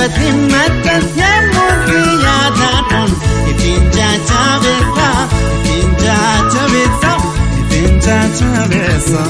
Lafatti maxxansi yemmuu yaadadhuun ittiin jajjabeessa ittiin jajjabeessa ittiin jajjabeessa.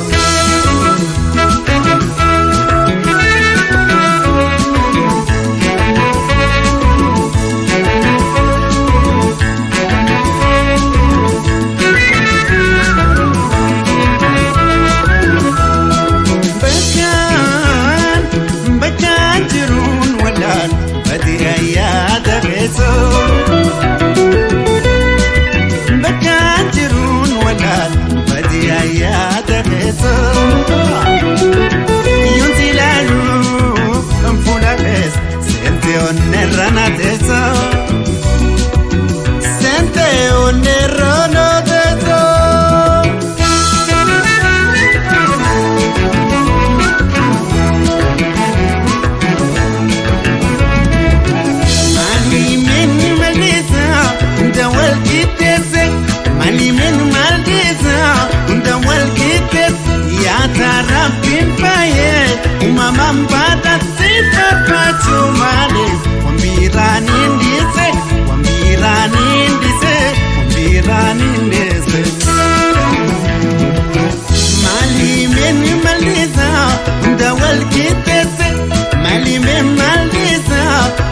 Bakkaan jiruun walaal badii ayyaata keessa. Yoon ilaaluu fuula keessa seentee onneerra na teessa. Seentee onneerra na teessa. Malimin maldisa hunda wal qixxeesse yaata rabbiin faayee uumamaan baadhaatti barbaachuu malee waan biraan hin dhiise waan biraan hin dhiise waan biraan hin dhiise. Malimin maldisa hunda wal qixxeesse malimin maldisa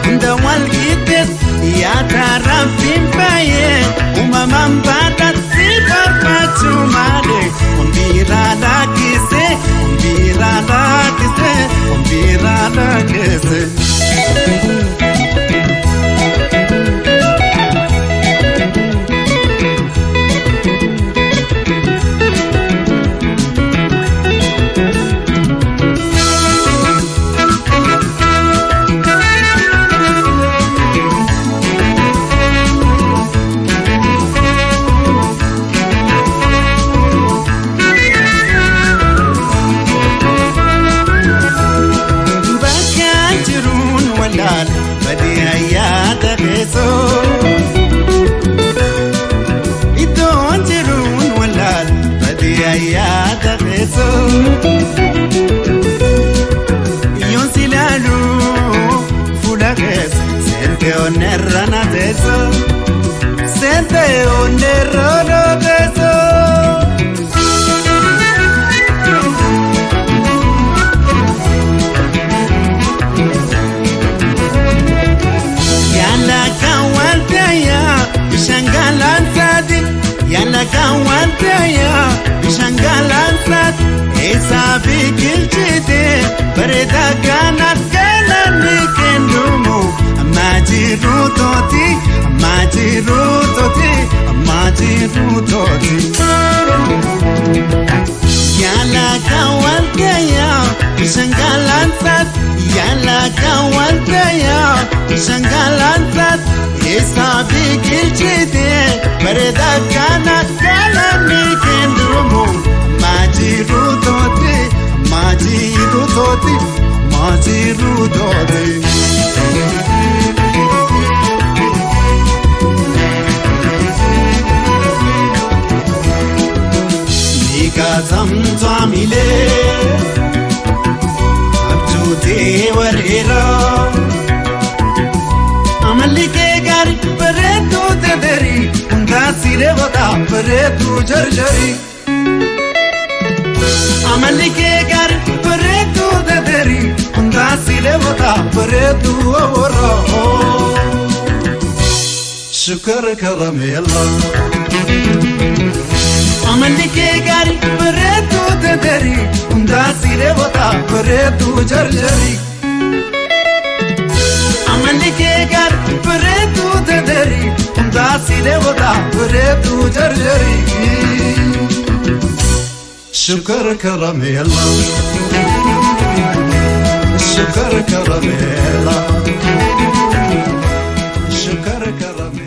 hunda wal qixxeesse yaata rabbiin faayee uumamaan baadhaatti barbaachuu malee waan biraa lakkise waan biraa lakkise waan biraa lakkise. Iddoon jiruun walaal badii ayyaata keessa. Yoon si ilaaluu fuula keessa seentee onneerra na teessa. Seentee onneerra na teessa. Yalla kaawwantaaya bishaan galaansaati eessa biqilchite bareeda kanaaf galanni kennumu amma jiru tooti amma jiru tooti amma jiru tooti. Yalla kaawwantaaya bishaan galaansaati yalla kaawwantaaya bishaan galaansaati. Eessa biqilchite bareeda kana galanni kennumu amma jiru tooti amma jiru tooti amma jiru tooti. Nikaa zamzaamilee abjuutee wareera. Amalli kee gaarii bareedduu teterii hundaa siree bodaa bareedduu jarjarii. Amalli kee gaarii bareedduu teterii hundaa siree bodaa bareedduu oboroo. Shukar karameela. Amalli kee gaarii bareedduu teterii hundaa siree bodaa bareedduu jarjarii. Amalli kee gaarii bareedduu teterii hundaa siree bodaa bareedduu jarjarii. Shukar karameela. Shukar karameela. Shukar karameela.